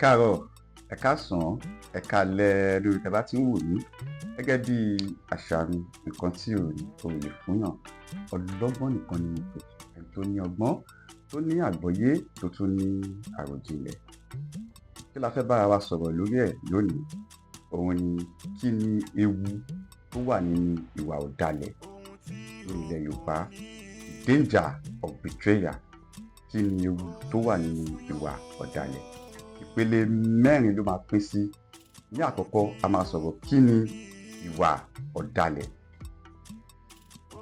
Káàárọ̀, ẹ káàsán, ẹ káalẹ́ lórí tẹ́ bá ti ń wò mí. Gẹ́gẹ́ bí àṣà mi, nǹkan tí ò ní ò lè fúnyàn. Ọlọ́gbọ́n nìkan ni mo pè, ẹni tó ní ọgbọ́n, tó ní àgbọ́yé, tó tún ní àròjinlẹ̀. Kí la fẹ́ bára wa sọ̀rọ̀ lórí ẹ̀ lónìí? Òun ni, kí ni ewu tó wà nínú ìwà ọ̀dàlẹ̀ ní ilẹ̀ Yorùbá? Danger of betrayal. Kí ni ewu tó wà nínú ìwà ọ̀dàlẹ̀? Ìpele mẹ́rin ló máa pín sí. Ní àkọ́kọ́, a máa sọ̀rọ̀ kí ni ìwà ọ̀dàlẹ̀,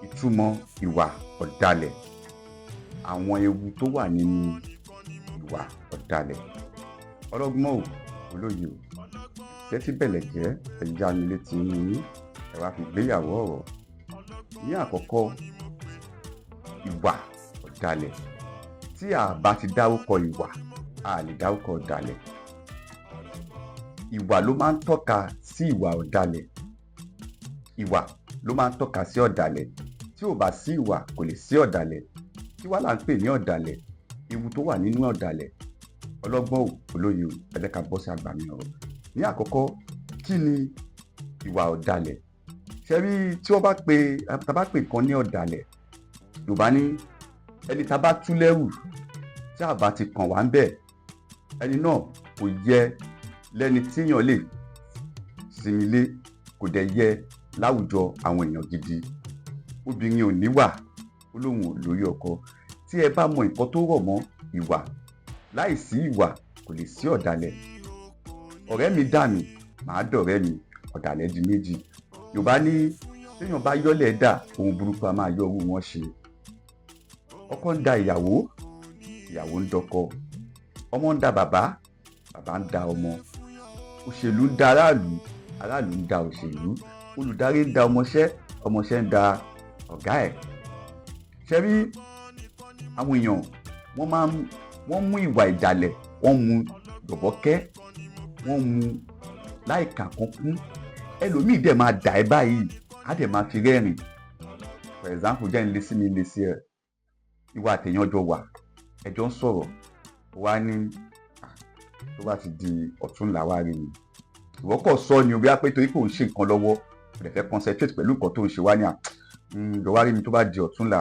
ìtumọ̀ ìwà ọ̀dàlẹ̀, àwọn ewu tó wà nínú ìwà ọ̀dàlẹ̀. Ọlọ́gbọ́n ò, olóye ò, tẹ́tí bẹ̀lẹ̀jẹ́, ẹ já mi létí inú yín, ẹ wá fi gbéyàwó ọ̀rọ̀. Ní àkọ́kọ́, ìwà ọ̀dàlẹ̀. Tí a bá ti dárúkọ ìwà, a lè dárúkọ ọ̀dàlẹ̀. Ìwà ló máa ń tọ́ka sí ìwà ọ̀dàlẹ̀. Ìwà ló máa ń tọ́ka sí ọ̀dàlẹ̀. Tí ò bá sí ìwà, kò lè sí ọ̀dàlẹ̀. Kí wá là ń pè ní ọ̀dàlẹ̀? Ewu tó wà nínú ọ̀dàlẹ̀. Ọlọ́gbọ́n ò, olóye ò, ẹ jẹ́ ká bọ́ sí àgbàmì ọ̀rọ̀. Ní àkọ́kọ́, kí ni ìwà ọ̀dàlẹ̀? Ṣé rí, tí wọ́n bá pe, tá bá pè nǹkan ní ọ̀dàlẹ̀, Yorùbá ní ẹni tá bá tú lẹ́rù, tí a bá ti kàn wá ń bẹ̀, ẹni náà kò yẹ lẹ́ni tíyàn lè sinmi lé, kò dẹ̀ yẹ láwùjọ àwọn èèyàn gidi. Obìnrin ò níwà, ó lóun ò lórí ọkọ. Tí ẹ bá mọ nǹkan tó rọ̀ mọ́ ìwà, láìsí ìwà kò lè sí ọ̀dàlẹ̀. Ọ̀rẹ́ mi dà mí, màá dọ̀rẹ́ mi, ọ̀dàlẹ̀ di méjì. Yorùbá ní téèyàn bá yọ́lẹ̀ dà, ohun burúkú a máa yọ owó wọn ṣe. Ọkọ ń da ìyàwó, ìyàwó ń dọkọ. Ọmọ ń da bàbá, bàbá ń da ọmọ. Òṣèlú ń da aráàlú, aráàlú ń da òṣèlú. Olùdarí ń da ọmọṣẹ́, ọmọṣẹ́ ń da ọ̀gá ẹ̀. Ṣe rí àwọn èèyàn, wọ́n máa ń wọ́n mú ìwà ìdàlẹ̀, wọ́n mú yọ̀bọ́kẹ́, wọ́n mú láìka kan kún. Ẹlòmíì dẹ̀ máa dà ẹ́ báyìí, á dẹ̀ máa fi rẹ́rìn. For example, jẹ́ ń lé sí mi, lé sí ẹ, ìwà àtẹ̀yàn jọ wà, ẹjọ́ ń sọ̀rọ̀ wá ní tó bá ti di ọ̀túnla, wá rí mi. Ìwọ kọ̀ sọ ni o, bí a pé torí kò ń ṣe nǹkan lọ́wọ́, kò dẹ̀ fẹ́ concentrate pẹ̀lú nǹkan tó ń ṣe, wá ní à jọ wá rí mi tó bá di ọ̀túnla.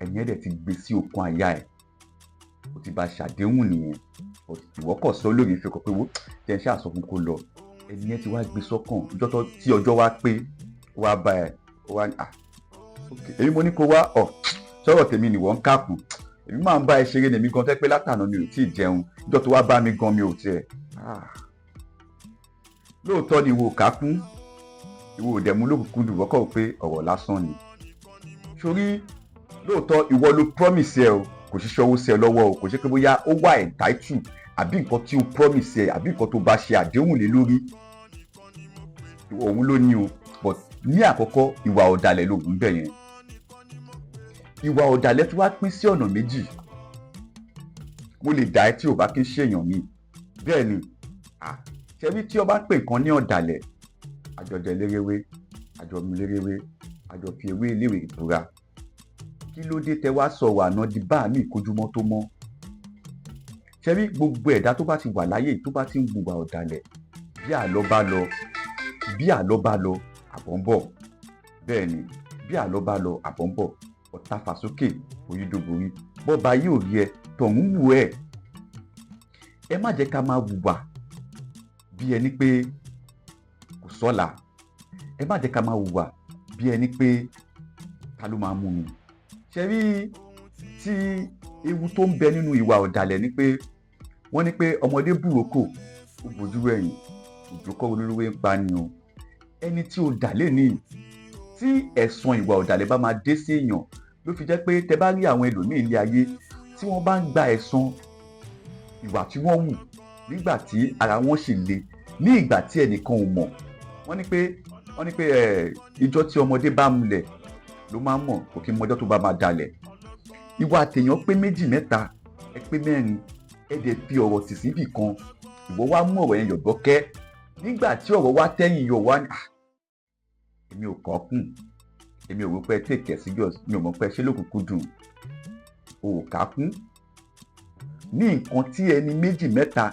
Ẹ̀yìn ẹ̀ dẹ̀ ti gbé sí okun àyà ẹ̀, ó ti bá ṣàdéhùn nìyẹn. Ìwọ kọ̀ sọ lórí ìfẹ́ kọ pé wo jẹ́ ń ṣáà sọ fún kó lọ. Ẹni yẹn ti wá gbé sọ́kàn. Ọjọ́ tí ọjọ́ wá pé wá bá ẹ, ó wá ní, "Ah, ok, èmi mo ní kó wá ọ̀ sọ̀rọ̀ tèmi nìwọ ń kàkùn. Èmi máa ń bá ẹ ṣeré nèmi gan, tẹ́ pé látànà mi ò tí ì jẹun. Ìjọ tó wá bá mi gan, mi ò tiẹ̀." Lóòótọ́ ni ìwọ ò kákún, ìwọ ò dẹ̀ mú lókùnkúndùn, wọ́kọ̀ pé ọ̀rọ̀ lásán ni. Sórí lóòótọ́ ìwọ ló promise ẹ o, kò ṣiṣẹ́ owó sí ẹ lọ́wọ́ o, kò ṣe pé bóyá ó wà entitled àbí nǹkan tí o promise ẹ àbí nǹkan tó bá ṣe àdéhùn lé lórí, òun ló ní o. But ní àkọ́kọ́, ìwà ọ̀dàlẹ̀ ló ń bẹ̀ yẹn. Ìwà ọ̀dàlẹ̀ tí wàá pín sí ọ̀nà méjì. Mo lè dà ẹ́ tí ò bá kí ń ṣèyàn mi. Bẹ́ẹ̀ ni, ṣebí tí o bá pè nǹkan ní ọ̀dàlẹ̀, àjọjẹ lérewé, àjọmu lérewé, àjọ fi ewé eléwé ìbúra. Kí ló dé tẹ wá sọ̀rọ̀ àná di bá mi ìkójúmọ́ tó mọ́? Ṣebí gbogbo ẹ̀dá tó bá ti wà láyé, tó bá ti ń hùwà ọ̀dàlẹ̀, bí àlọ́ bá lọ, bí àlọ́ bá lọ, àbọ̀ ń bọ̀. Bẹ́ẹ̀ ni, bí àlọ́ bá lọ, àbọ̀ ń bọ̀. Ọ̀tá fàsókè oyídóborí, bọ́ba yóò rí ẹ, tọ̀hún wù ẹ́. Ẹ má jẹ́ ká máa hùwà bí ẹni pé kò sọ́la. Ẹ má jẹ́ ká máa hùwà bí ẹni pé ta ló máa mú mi. Ṣe rí tí ewu tó ń bẹ nínú ìwà ọ̀dàlẹ̀ ni pé wọ́n ní pé ọmọdé búròkò, ó bojú ẹ̀yìn, òjò kọ́ olólùwé ń pa ni o. Ẹni tí ó dà lé ní tí ẹ̀san ìwà ọ̀dàlẹ̀ bá máa dé sí èèyàn, ló fi jẹ́ pé tẹ bá rí àwọn ẹlòmíì ilé ayé tí wọ́n bá ń gba ẹ̀san ìwà tí wọ́n wù nígbà tí ara wọn sì le, ní ìgbà tí ẹnìkan ò mọ̀, wọ́n ní pé ẹ̀ ìjọ tí ọmọdé bá múlẹ̀ ló máa ń mọ̀, kò kí n mọjọ́ tó bá máa dalẹ̀. Ìwà àtẹ̀yàn pé méjì, mẹ́ta, ẹ pé mẹ́rin, ẹ dẹ̀ fi ọ̀rọ̀ tì síbì kan, ìwọ wá mú ọ̀rọ̀ yẹn yọ̀gbọ́kẹ́. Nígbà tí ọ̀rọ̀ wá tẹ́yìn yọ wá ní, "Ah, èmi ò kọ́ kùn, èmi ò rò pé take it serious, mi ò mọ̀ pé ṣé lókùnkùn dùn o ò ká kún ní nǹkan tí ẹni méjì mẹ́ta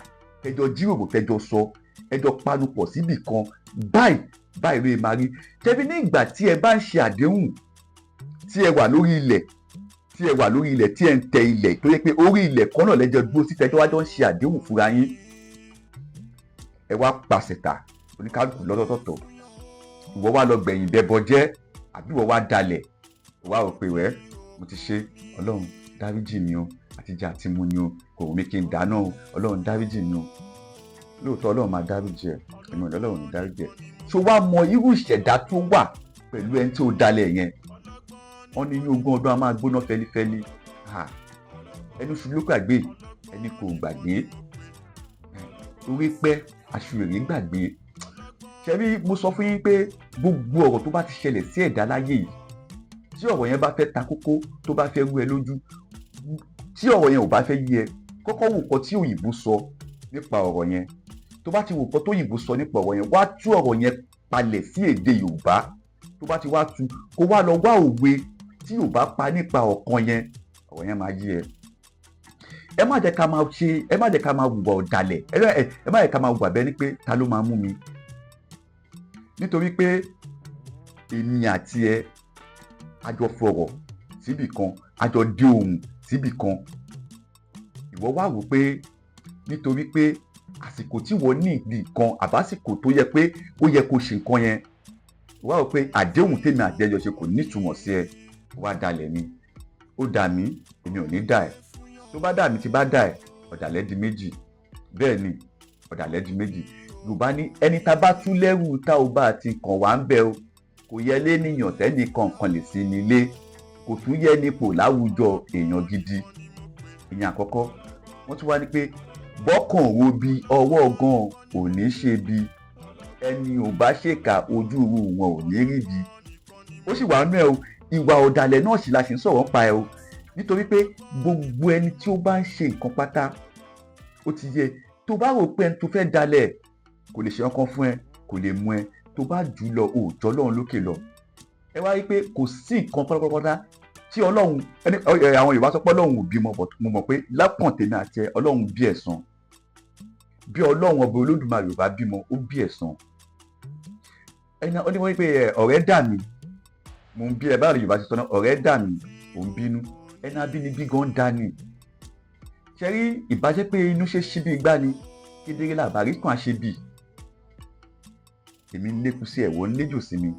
Kẹjọ jíròrò, kẹjọ sọ, ẹjọ panupọ̀ síbì kan, báyìí báyìí ló máa rí. Tẹ́bí ní ìgbà tí ẹ bá ń ṣe àdéhùn, tí ẹ wà lórí ilẹ̀, tí ẹ wà lórí ilẹ̀, tí ẹ ń tẹ ilẹ̀, tó yẹ pé orí ilẹ̀ kan náà lẹ́jọ́ dúró sí, tẹ́jọ́ wájọ́ ń ṣe àdéhùn fúnra yín, ẹ wá pàṣẹ tà, oníkálukú lọ́tọ̀ọ̀tọ̀. Ìwọ wá lọ gbẹ̀yìn bẹ́bọ jẹ́, àbí ìwọ wá dalẹ̀, ìwọ wá rò pé, wẹ́, mo ti ṣe, Ọlọ́run dáríjì mi o, àtijọ́ àti mu ni o, kò wù mí kí n dáná o, Ọlọ́run dáríjì mi o. Lóòótọ́, Ọlọ́run máa dáríjì ẹ̀. Èmi ò lọ́lọ́run ní dáríjì ẹ̀. Ṣó wá mọ irú ìṣẹ̀dá tó wà pẹ̀lú ẹni tó dalẹ̀ yẹn? Wọ́n ní inú ogún ọdún a máa gbóná fẹlifẹli. Ẹnu ṣu ló gbàgbé, ẹni kò gbàgbé orí pẹ́, aṣèrè gbàgbé. Ṣebí mo sọ fún yín pé gbogbo ọ̀rọ̀ tó bá ti ṣẹlẹ̀ sí ẹ̀dá láyé yìí, tí ọ̀rọ̀ yẹn bá fẹ́ ta kókó, tó bá fẹ́ rú ẹ lójú, tí ọ̀rọ̀ yẹn ò bá fẹ́ yé ẹ, kọ́kọ́ wò kọ́ tí òyìnbó sọ nípa ọ̀rọ̀ yẹn. Tó bá ti wò kọ́ tó òyìnbó sọ nípa ọ̀rọ̀ yẹn, wá tú ọ̀rọ̀ yẹn palẹ̀ sí èdè Yorùbá. Tó bá ti wá tú, kó wá lọ wá òwe tí Yorùbá pa nípa ọ̀kan yẹn, ọ̀rọ̀ yẹn máa yé ẹ. Ẹ má jẹ́ ká máa ṣe, ẹ má jẹ́ ká máa hùwà ọ̀dàlẹ̀, ẹ má jẹ́ ká máa hùwà bẹ́ẹ̀ ni pé ta ló máa mú mi, nítorí pé èmi àti ẹ a jọ fọ̀rọ̀ síbì kan, a jọ dé ohùn síbì kan. Ìwọ wá wò pé nítorí pé àsìkò tí wọ́n ní ìdí kan, àbásìkò tó yẹ pé ó yẹ kó ṣe nǹkan yẹn, wá wò pé àdéhùn tèmi àti ẹjọ́ ṣe kò nítumọ̀ sí ẹ, wá dalẹ̀ mi. Ó dà mí, èmi ò ní dà ẹ́. Tó bá dà mí, tí bá dà ẹ́, ọ̀dàlẹ̀ di méjì. Bẹ́ẹ̀ ni, ọ̀dàlẹ̀ di méjì. Yorùbá ní ẹni tá bá tú lẹ́rù, tá ò bá ti kàn wá ń bẹ o, kò yẹ lénìyàn tẹ́nì kankan lè sí nílé, kò tún yẹ nípò láwùjọ èèyàn gidi. Ìyẹn àkọ́kọ́. Wọ́n tún wá ní pé bọ́kàn wo bí ọwọ́ gan ò ní ṣe bí ẹni ò bá ṣèkà, ojú irú wọn ò ní rí bí. Ó sì wà nú ẹ o. Ìwà ọ̀dàlẹ̀ náà sì la sì ń sọ̀rọ̀ pa ẹ o, nítorí pé gbogbo ẹni tí ó bá ń ṣe nǹkan pátá, ó ti yẹ. Tó bá rò pé ẹni tó fẹ́ dalẹ̀ kò lè ṣe ọkàn fún ẹ, kò lè mú ẹ, tó bá jù ú lọ, òòjọ́ Ọlọ́run lókè lọ. Ẹ wá rí i pé kò sí nǹkan pátápátá tí Ọlọ́run ẹni. Àwọn Yorùbá sọ pé Ọlọ́run ò bímọ, but mo mọ̀ pé lápọ̀n tèmi àti ẹ, Ọlọ́run bí ẹ̀san. Bí Ọlọ́run ọba Olódùmarè ò bá bímọ, ó bí ẹ̀san. Ẹni ó ní wọ́n pé ọ̀rẹ́ dà mí, mò ń bí ẹ. Báwo Yorùbá ṣe sọ náà? Ọ̀rẹ́ dà mí, ò ń bínú. Ẹni abínibí gan dání ṣe rí. Ìbájẹ́ pé inú ṣe ṣí bí igbá ni, kedere làbárí kan àṣẹ bíi èmi ń lékun sí ẹ̀, wọ́n ń léjò sí mi.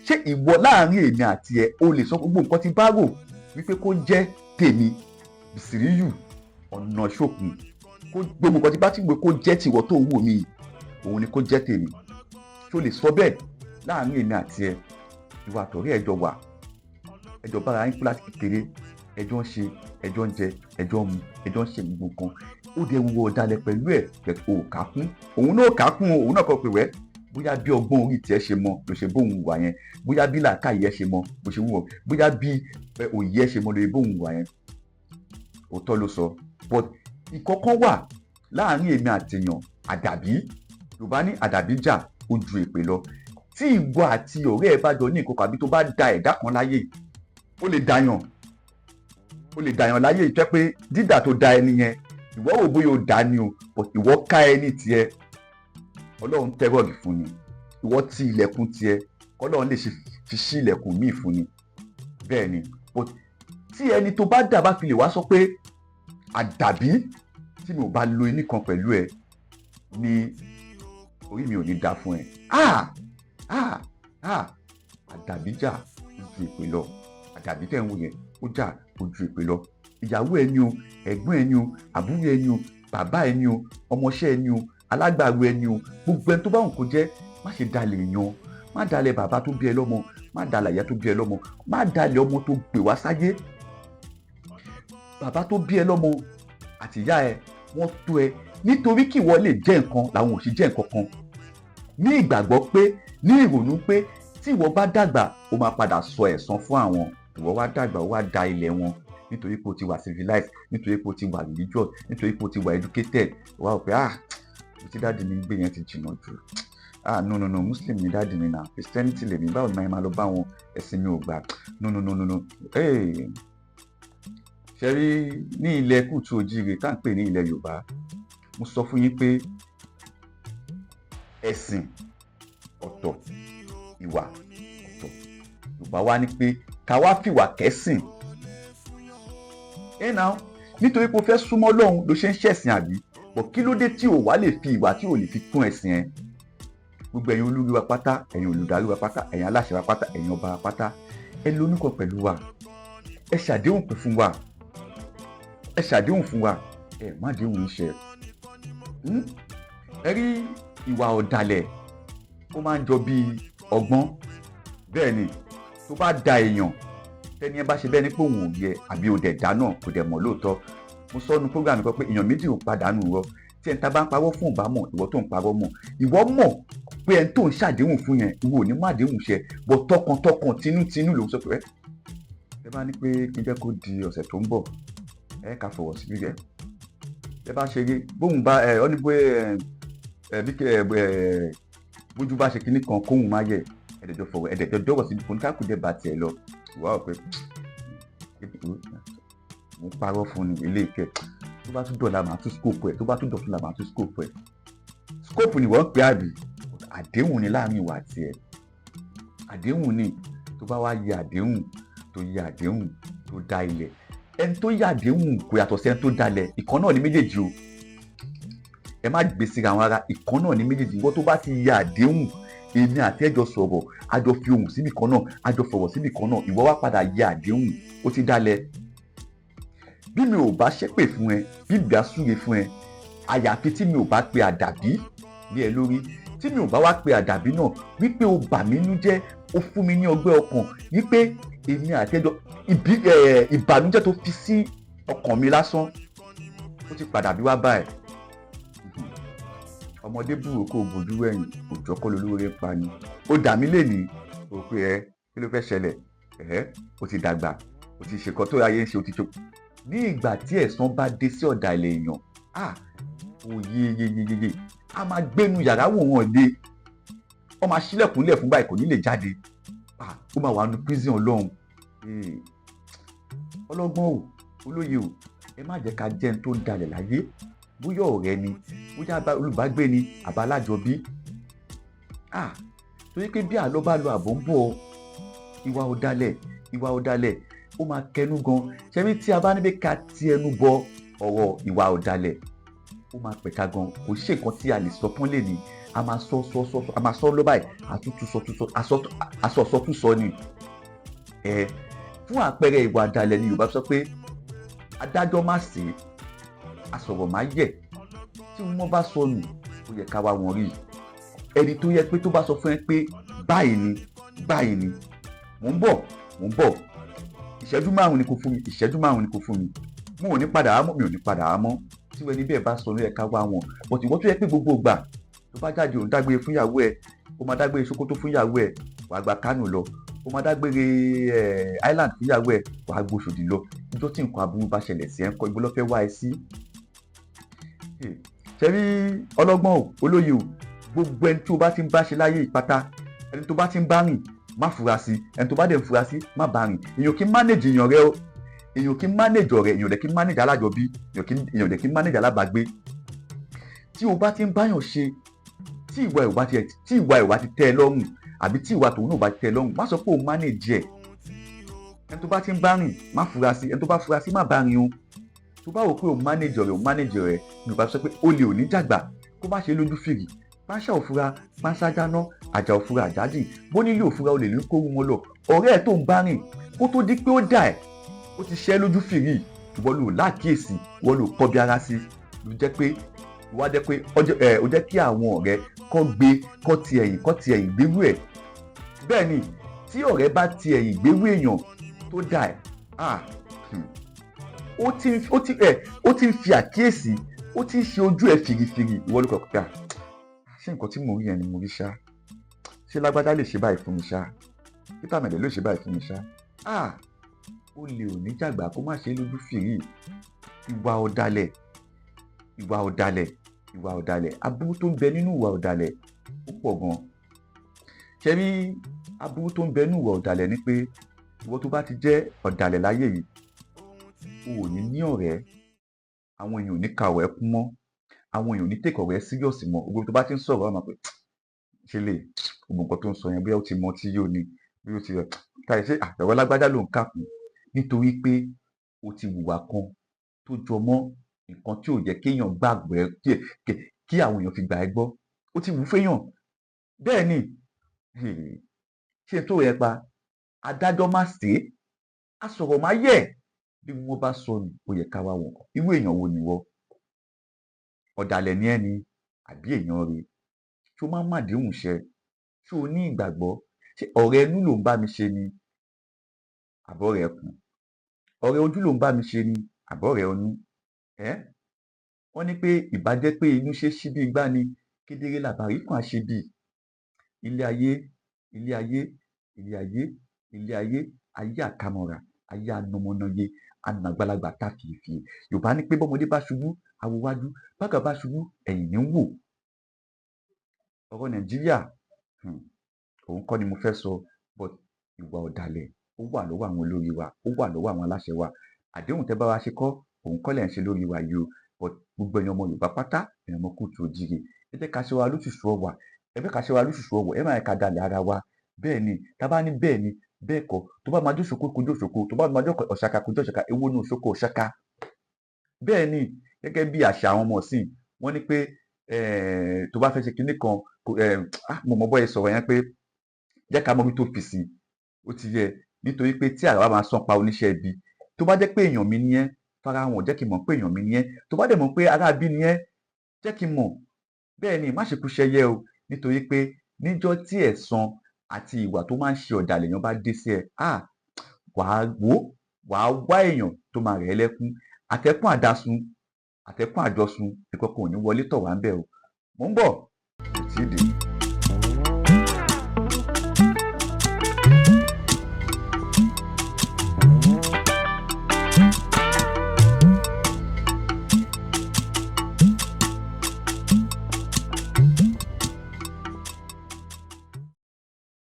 Ṣé ìwọ, láàrin èmi àti ẹ, o lè sọ gbogbo nǹkan tí bá rò wípé kó jẹ́ tèmi, Bìsíríyù ọ̀nà ṣòkun, kó gbogbo nǹkan tí bá ti gbé kó jẹ́ tìwọ tó wù mí, òun ni kó jẹ́ tèmi? Ṣó lè sọ bẹ́ẹ̀ láàrin èmi àti ẹ? Ìwà àtọ̀rẹ́ ẹjọ́ wà, ẹjọ́ bára yín kú láti kékeré, ẹjọ́ ń ṣe, ẹjọ́ ń jẹ, ẹjọ́ ń mu, ẹjọ́ ń ṣe gbogbo nǹkan. Ó dẹ̀ wúwo ọ̀dàlẹ̀ pẹ̀lú ẹ̀ pẹ̀lú ò ká kún, òun náà ká kún, òun náà kọ́ pé wẹ́, bóyá bí ọgbọ́n orí tiẹ̀ ṣe mọ ló ṣe bóun wà yẹn, bóyá bí làákàyè ẹ ṣe mọ bó ṣe wúwo, bóyá bí òye ẹ ṣe mọ ló ṣe bóun wà yẹn. Òótọ́ ló sọ, but ìkọ̀kan wà láàrin èmi àtèèyàn. Àdàbí, Yorùbá ní àdàbí jà ó ju èpè lọ. Tí ìwọ àti ọ̀rẹ́ ẹ bá jọ ní ìkọ̀kọ̀, àbí tó bá da ẹ̀dá kan láyé, ó lè dàyàn, ó lè dàyàn láyé ìfẹ́ pé dídà tó da ẹni yẹn, ìwọ wò bóyá ó dà ní o, but ìwọ ká ẹni tiẹ̀, Ọlọ́run tẹ́rọ̀gì fún ni. Ìwọ ti ilẹ̀kùn tiẹ̀, kọ́lọ́run lè fi ṣí ilẹ̀kùn míì fún ni. Bẹ́ẹ̀ ni, but tí ẹni tó bá dà bá fi lè wá sọ pé àdàbí tí mi ò bá lo iní kan pẹ̀lú ẹ ní orí mi ò ní dá fún ẹ, ah ah ah, àdàbí jà ó ju èpè lọ. Àdàbí tẹ̀ ń wò yẹn, ó jà ó ju èpè lọ. Ìyàwó ẹni o, ẹ̀gbọ́n ẹni o, àbúrò ẹni o, bàbá ẹni o, ọmọọṣẹ́ ẹni o, alágbàro ẹni o, gbogbo ẹni tó bá wù kó jẹ́, má ṣe dalẹ̀ èèyàn. Má dalẹ̀ bàbá tó bí ẹ lọ́mọ, má dalẹ̀ ìyá tó bí ẹ lọ́mọ, má dalẹ̀ ọmọ tó gbè wá sáyé. Bàbá tó bí ẹ lọ́mọ àti ìyá ẹ, wọ́n tó ẹ nítorí kí ìwọ lè jẹ́ nǹkan làwọn ò sì jẹ́ nǹkan kan, ní ìgbàgbọ́ pé, ní ìrònú pé tí ìwọ bá dàgbà, ó máa padà sọ ẹ̀san fún àwọn. Ìwọ wá dàgbà, ó wá da ilẹ̀ wọn nítorí pé o ti wà civilized, nítorí pé o ti wà religious, nítorí pé o ti wà educated. Wá rò pé, ah, ibi tí daddy mi ń gbé yẹn ti jìnnà jù. Ah, no, no, no, Muslim ni daddy mi náà, Christianity lèmi, báwo ni màá máa lọ bá wọn? Ẹ̀sìn mi ò gbà. No, no, no, no, no. Hey, ṣe rí ní ilẹ̀ kùtù òjìrè tá à ń pè ní ilẹ̀ Yorùbá, Mo sọ fún yín pé ẹ̀sìn ọ̀tọ̀, ìwà ọ̀tọ̀. Yorùbá wá ní pé ká wá fìwà kẹ́sìn ẹ náà, nítorí pé o fẹ́ súnmọ́ Ọlọ́run ló ṣe ń ṣẹ̀sìn, àbí? Bọ̀ kí ló dé tí o wá lè fi ìwà tí o lè fi kún ẹ̀sìn ẹ? Gbogbo ẹ̀yin olórí wa pátá, ẹ̀yin olùdarí wa pátá, ẹ̀yin aláṣẹ wa pátá, ẹ̀yin ọba wa pátá, ẹ lónúkọ pẹ̀lú wa, ẹ ṣàdéhùn pẹ̀ fún wa, ẹ ṣàdéhùn fún wa, ẹ má déhùn iṣẹ́. Ẹ rí ìwà ọ̀dàlẹ̀, ó máa ń jọ bíi ọgbọ́n. Bẹ́ẹ̀ ni, tó bá da èèyàn, tẹ́ni ẹ bá ṣe bẹ́ẹ̀ ni pé òun ò yẹ àbí ò dẹ̀ dáná, kò dẹ̀ mọ̀ lóòótọ́. Mo sọ nu program kan pé èèyàn méjì ò padànù rọ. Tí ẹni tá bá ń parọ́ fún ò bá mọ̀, ìwọ tó ń parọ́ mọ̀, ìwọ mọ̀ pé ẹni tó ń ṣàdéhùn fún yẹn, ìwọ ò ní má déhùn ṣẹ bọ̀. Tọkàntọkàn, tinútinú lòún sọ pé ẹ bá ní pé kí n jẹ́ kó di ọ̀sẹ̀ tó ń bọ̀, ẹ ká fọwọ́ sí ẹ. Ẹ bá ṣeré bóun bá ẹ ọ ní bóyá ẹ bí ẹ bójú bá ṣe kinní kan kóhun má yẹ, ẹ̀dẹ̀jọ fọwọ́, ẹ̀dẹ̀jọ dọ́rọ̀ síbi kò ní ká kù dé bá tiẹ̀ lọ. Ìwà ò pé mo ń parọ́ fún ni ilé ìkẹ́. Tó bá tún dọ̀la, màá tún scope ẹ̀. Tó bá tún dọ̀tún la, màá tún scope ẹ̀. Scope ni wọ́n pè, àbí? Àdéhùn ni láàrin ìwà àti ẹ̀, àdéhùn ni. Tó bá wá yẹ àdéhùn, tó yẹ àdéhùn, tó dá ilẹ̀, ẹni tó yẹ àdéhùn kò yàtọ̀ sí ẹni tó dalẹ̀. Ìkan náà ni méjèèjì o, ẹ má gbé síra àwọn ara. Ìkan náà ni méjèèjì. Ìwọ tó bá ti yẹ àdéhùn, èmi àti ẹjọ sọ̀rọ̀, àjọ fi ohùn síbì kan náà, àjọ fọ̀rọ̀ síbì kan náà, ìwọ wá padà yẹ àdéhùn, ó ti dalẹ̀. Bí mi ò bá ṣépè fún ẹ, bí mi bá súre fún ẹ, àyàfi tí mi ò bá pe àdàbí lé ẹ lórí. Tí mi ò bá wá pe àdàbí náà wípé o bà mí nú jẹ́, o fún mi ní ọgbẹ́ ọkàn, wípé èmi àti ẹjọ ìbí ẹ, ìbànújẹ́ tó fi sí ọkàn mi lásán, ó ti padà bí wá báyìí. Ọmọdé búrò kó o bójú wẹ̀yìn, òjò kọ́ lolóore pa ni. Ó dà mí lè ní o pé ẹ kí ló fẹ́ ṣẹlẹ̀ ẹ? O ti dàgbà, o ti ṣèkọ́ tó ayé ń ṣe, o ti ṣe. Ní ìgbà tí ẹ̀san bá dé sí ọ̀dàlẹ̀ èèyàn, ah, òye yeyeyeye, a máa gbénu yàrá wò wọ́n dé, wọ́n máa ṣílẹ̀kùnlẹ̀ fún báyìí, kò ní lè jáde. Ah, ó máa wà nínú prison. Ọlọ́run, ọlọ́gbọ́n o, olóye o, ẹ má jẹ́ ká jẹ́ ẹni tó ń dalẹ̀ láyé. Bóyá ọ̀rẹ́ ni, bóyá olùbágbé ni, àbálájọbí. Ah, torí pé bí àlọ́ bá lọ, àbọ̀ ń bọ̀. Ìwà ọ̀dàlẹ̀, ìwà ọ̀dàlẹ̀, ó máa kẹnu gan. Ṣẹ́bí tí a bá níbi ká ti ẹnu bọ ọ̀rọ̀ ìwà ọ̀dàlẹ̀, ó máa pẹ̀ka gan. Kò ṣe nǹkan tí a lè sọ tán lè ní. A máa sọ sọ sọ, a máa sọ lọ báyìí, àtúntún sọ tún sọ, àsọ sọ tún sọ ni. Ẹ fún àpẹẹrẹ, ìwà ọ̀dàlẹ̀ ni Yorùbá sọ pé adájọ́ má sí, asọ̀rọ̀ má yẹ̀. Tí wọ́n bá sọnù, ó yẹ ká wá wọn rí. Ẹni tó yẹ pé tó bá sọ fún ẹ pé báyìí ni, báyìí ni, mò ń bọ̀, mò ń bọ̀, ìṣẹ́jú 5 ni kò fún mi, ìṣẹ́jú 5 ni kò fún mi, mo ò ní padà á mọ́, mi ò ní padà á mọ́, tí wọ́n ẹni bẹ́ẹ̀ bá sọ, ló yẹ ká wá wọn. But ìwọ tó yẹ pé gbogbo ìgbà tó bá jáde, òun dágbére fún ìyàwó ẹ, ó máa dágbére Sokoto fún ìyàwó ẹ, wàá gba Kánò lọ. Ó máa dágbére Island fún ìyàwó ẹ, wàá gbóṣòdì lọ. Níjọ́ tí nǹkan aburú bá ṣẹlẹ̀ sí ẹ ń kọ́, ibo ló fẹ́ wá ẹ sí? Ṣe rí ọlọ́gbọ́n o, olóye o, gbogbo ẹni tó bá ti ń bá ṣe láyé ìpátá, ẹni tó bá ti ń bá rìn, má fura sí. Ẹni tó bá dẹ̀ ń fura sí, má bá rìn. Èèyàn kì í manage èèyàn rẹ o. Èèyàn kì í manage ọ̀rẹ́, èèyàn dẹ̀ kì í manage alájọbí, èèyàn dẹ̀ kì í manage alábàágbé. Tí o bá ti ń báyàn ṣe, tí ìwà ìwà ti tẹ́ ẹ lọ́rùn, àbí tí ìwà tòun náà bá ti tẹ́ ẹ lọ́rùn, má sọ pé o manage ẹ̀. Ẹni tó bá ti ń bá rìn, má fura sí. Ẹni tó bá fura sí, má bá rìn o. Tó bá wò pé o manage ọ̀rẹ́, o manage ọ̀rẹ́. Yorùbá sọ pé olè ò ní jàgbà kó má ṣe lójú fìrì. Pánsá ò fura, pánsá jáná. Àjà ò fura, àjá jìn. Bónílé ò fura, olè ní kó wọn lọ. Ọ̀rẹ́ ẹ̀ tó ń bá rìn, kó tó di pé ó dà ẹ̀, ó ti ṣẹ́ lójú fìrí. Ìwọ ló láàkíyèsí, ìwọ ló kọ́ bí ara sí. Ló jẹ́ pé wá jẹ́ pé ẹ ó jẹ́ kí àwọn ọ̀rẹ́ kọ́ gbé kọ́ ti ẹ̀yìn gbérú ẹ̀. Bẹ́ẹ̀ ni, tí ọ̀rẹ́ bá ti ẹ̀yìn gbérú èèyàn tó dà ẹ̀, ah, ó ti ń fi àkíyèsí, ó ti ń ṣe ojú ẹ̀ fìrìfìrì. Ìwọ ló kọ̀ pé, ah, ṣé nǹkan tí mò ń rí yẹn ni mo rí ṣá? Ṣé lágbájá lè ṣe báyìí fún mi ṣá? Peter Mẹ̀lẹ́ ló ṣe báyìí fún mi ṣá? Ah, ó lè ò ní jàgbá kó má ṣe lójú fìrí. Ìwà ọ̀dàlẹ̀, ìwà ọ̀dàlẹ̀, ìwà ọ̀dàlẹ̀, aburú tó ń bẹ nínú ìwà ọ̀dàlẹ̀ ó pọ̀ gan. Ṣé rí aburú tó ń bẹ nínú ìwà ọ̀dàlẹ̀ ni pé ìwọ tó bá ti jẹ́ ọ̀dàlẹ̀ láyé yìí, o ò ní ní ọ̀rẹ́. Àwọn èèyàn ò ní ka ọ̀rẹ́ kún mọ́. Àwọn èèyàn ò ní take ọ̀rọ̀ ẹ serious mọ́. Gbogbo tó bá ti ń sọ̀rọ̀, wọ́n máa pè ṣe lè gbogbo nǹkan tó ń sọ yẹn, bóyá ó ti mọ tí yóò ní, bí ó ti rẹ̀ tàbí ṣe àtẹ̀wọ́ lágbájá ló ń kàkùn, nítorí pé o ti hùwà kan tó jọ mọ́ nǹkan tí ò yẹ kéèyàn gbàgbọ́ ẹ, kí àwọn èèyàn fi gbà ẹ́ gbọ́. Ó ti wù fẹ́yàn bẹ́ẹ̀ ni. Ṣé tó yẹ pa adájọ́ má ṣe é, a sọ̀rọ̀ má yẹ̀ bí wọ́n bá sọnù, ó yẹ ká wá wọn. Irú èèyàn wo ni wọ́? Ọ̀dàlẹ̀ ni ẹ́ ni àbí èèyàn rẹ? Ṣé o máa ń màdéhùn ṣẹ? Ṣé o ní ìgbàgbọ́? Ṣé ọ̀rẹ́ inú ló ń bá mi ṣe ni àbọ̀rẹ́ ẹkùn? Ọ̀rẹ́ ojú ló ń bá mi ṣe ni àbọ̀rẹ́ ọnú ẹ́? Wọ́n ní pé ìbàjẹ́ pé inú ṣe ṣí bí igbá ni kedere làbàrí kan àṣebí. Ilé ayé, ilé ayé, ilé ayé, ilé ayé, ayé àkàmọ̀rà, ayé anọmọnàyé, anàgbàlagbà tá fìfì. Yorùbá ní pé bọ́mọdé bá ṣubú, awo wájú, bágbà bá ṣubú, ẹ̀yìn ní ń wò. Ọ̀rọ̀ Nàìjíríà, òun kọ́ ni mo fẹ́ sọ, but ìwà ọ̀dàlẹ̀, ó wà lọ́wọ́ àwọn olórí wa, ó wà lọ́wọ́ àwọn aláṣẹ wa. Àdéhùn tẹ́ bá wa ṣe kọ́, òun kọ́ lẹ̀ ń ṣe lórí wa yìí o. But gbogbo ẹ̀yin ọmọ Yorùbá pátá, ẹ̀yin ọmọ kóòtù ojíire, ẹ jẹ́ ká ṣe wa lóṣùṣù ọwà, ẹ jẹ́ ká ṣe wa lóṣùṣù ọwọ̀. Ẹ má yẹ ká dalẹ̀ ara wa. Bẹ́ẹ̀ ni, tá bá ní bẹ́ẹ̀ ni, bẹ́ẹ̀ kọ́. Tó bá máa jó ṣoko, kojú òṣoko. Tó bá máa jó ọ̀ṣàkà, kojú ọ̀ṣàkà. Èwo ni òṣoko ọ̀ṣàkà? Bẹ́ẹ̀ ni, gẹ́gẹ́ bí àṣà àwọn ọmọ ọ̀sìn, wọ́n ní pé tó bá fẹ́ ṣe kinní kan, mo mọ̀ bọ́ ẹ sọ̀rọ̀ yẹn pé jẹ́ ká mọ ibi tó fi sí. Ó ti yẹ, nítorí pé tí àrà bá máa sán pa oníṣẹ́ ibi, tó bá jẹ́ pé èèyàn mi ni ẹ́, farahàn, jẹ́ kí n mọ̀ pé èèyàn mi ni ẹ́. Tó bá dẹ̀ mọ̀ pé ará bí ni ẹ́, jẹ́ kí n mọ̀. Bẹ́ẹ̀ ni, má ṣe kú ṣẹyẹ o, nítorí pé níjọ́ tí ẹ̀san àti ìwà tó máa ń ṣe ọ̀dàlẹ̀ èèyàn bá dé sí ẹ, ah, wàá wò, wàá wá èèyàn tó máa rẹ̀ ẹ́ lẹ́kún. Àtẹkùn àdásun, àtẹkùn àjọsùn, ìkọ̀kọ̀ ò ní wọlé tọ̀ wá ń bẹ̀ o. Mò ń bọ̀, kò tíì dé.